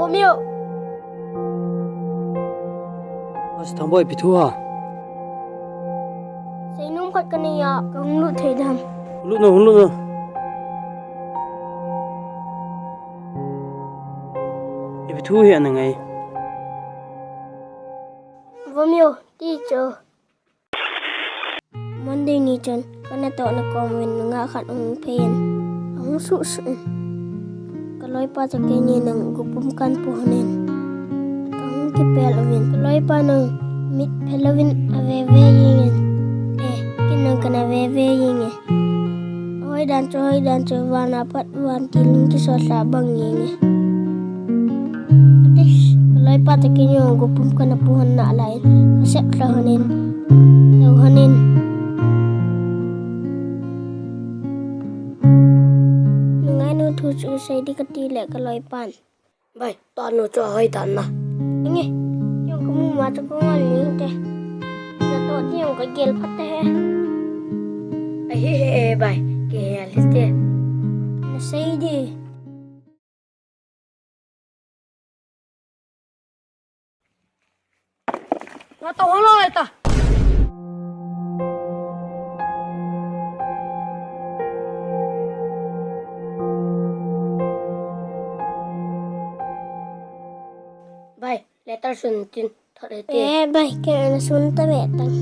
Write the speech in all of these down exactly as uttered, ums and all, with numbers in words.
Romeo. As Thangboi, ipi thu ham? Seinom khat kanei a, kahung lut thei dem? Hung lut un, hung lut un. Ipi thu hi ana ngai? Romeo, ti chu. Monday ni chun, ka natohna kom uvin nungah khat ahung phei in, ahung suhsuh in. Ka loipa toh keini nung gupum kana pohon in, ka hung kipel uvin. Ka loipa nung mit phelou vin ave ve jeng in. Eh, kei nung kana ve ve jeng e. Ahoidan chu, ahoidan chu, van a pat vantil hung kisot lha bang jeng e. Ati, ka loipa toh keini gupum kana pohon nalai in, ka sep lha hon in, lou hon in. Nungainu thu chu sei ding kati le ka loipan. Bai, tanu chu ahoidan na. Nge, jong kamu ma chu kangol jeng te. Natoh ding jong kagel phat te. Ahi he, bai, kei hel te. Nasei ding. Natoh holo ta. Bai, letter sun tin thot e te. Eh, bai, kei ana sun ta ve tang.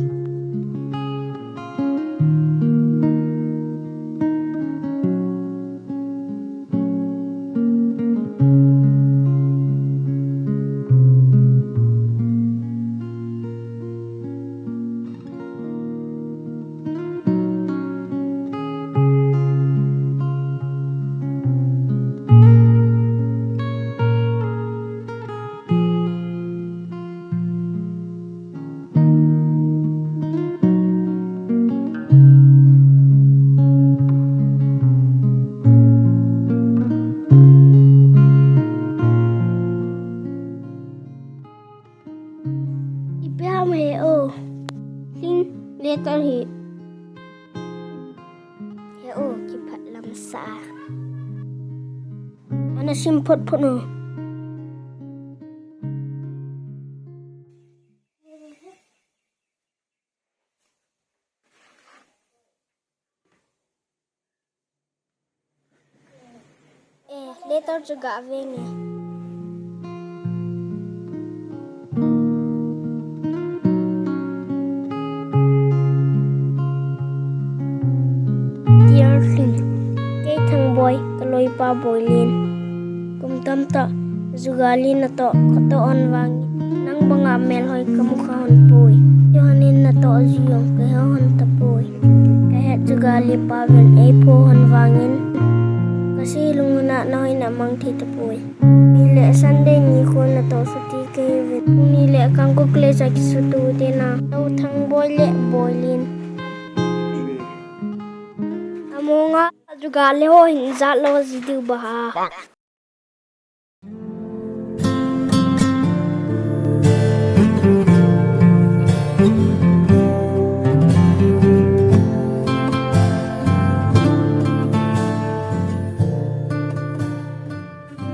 Ipi ham he o. Tin letter hi. He o, kiphat lam sa. Ana sim phot phot o. Eh, letter chu ga ve nge. Dear Hling, kei Thangboi, ka loipa Boilen. Kum tamtah, jugali natoh, katoh hon vangin, nang banga melhoi kamu kha hon poi. Johan in natoh ji jong kahe hon tapoi. Kahet jugali pa vel eipho hon vangin, kasei lungmon a nahoina mang thei tapoi. Nile Sunday nikho natoh suti kahi uvin. Nile kangkok le cha kisutu te na. Tao Thangboi le Boilen. Amonga jugali ho hin jat lou ji diu ba ha.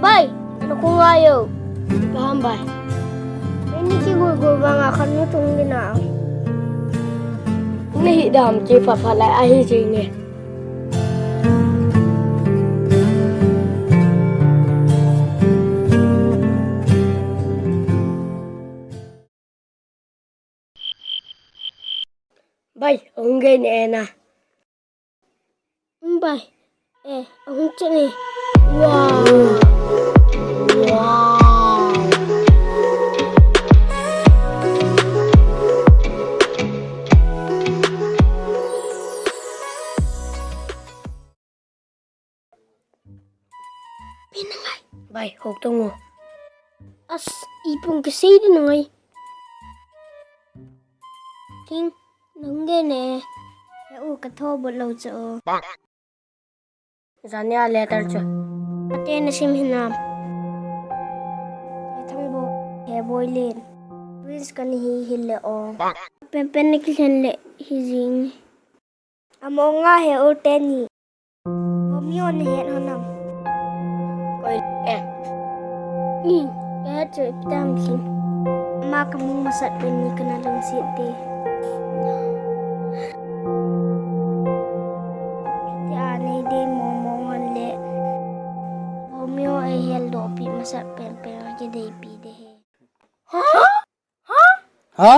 Bai, ana kong ayo. Paham bai. Ini kigulgul vanga khat nu tung dina. Nahi dam che papa lai ahi che ne. Bai, ahung gei ne na. Bai, eh, ahung che ne. Wow. Wow. Pi na ngai. Bai, hok tong o. As, ipung kisei di na ngai. King, nung ge ne. Ya u ka tho bot lou cha o. Jania letter chu. Ate na sim hinam. He Thangboi, he Boilen. Twins kani hi hile o. Pen pen na kilhen le hi jing. Amonga he u teni. Romeo na het honam. Koi e. Ni, kahet chu ipi tam sim. Ama kamu masat pen ni kana lungset te. Tia nei dei mong mong hon le. Romeo eihel doh pi masat pen pen kidei pi de he. Ha? Ha? Ha?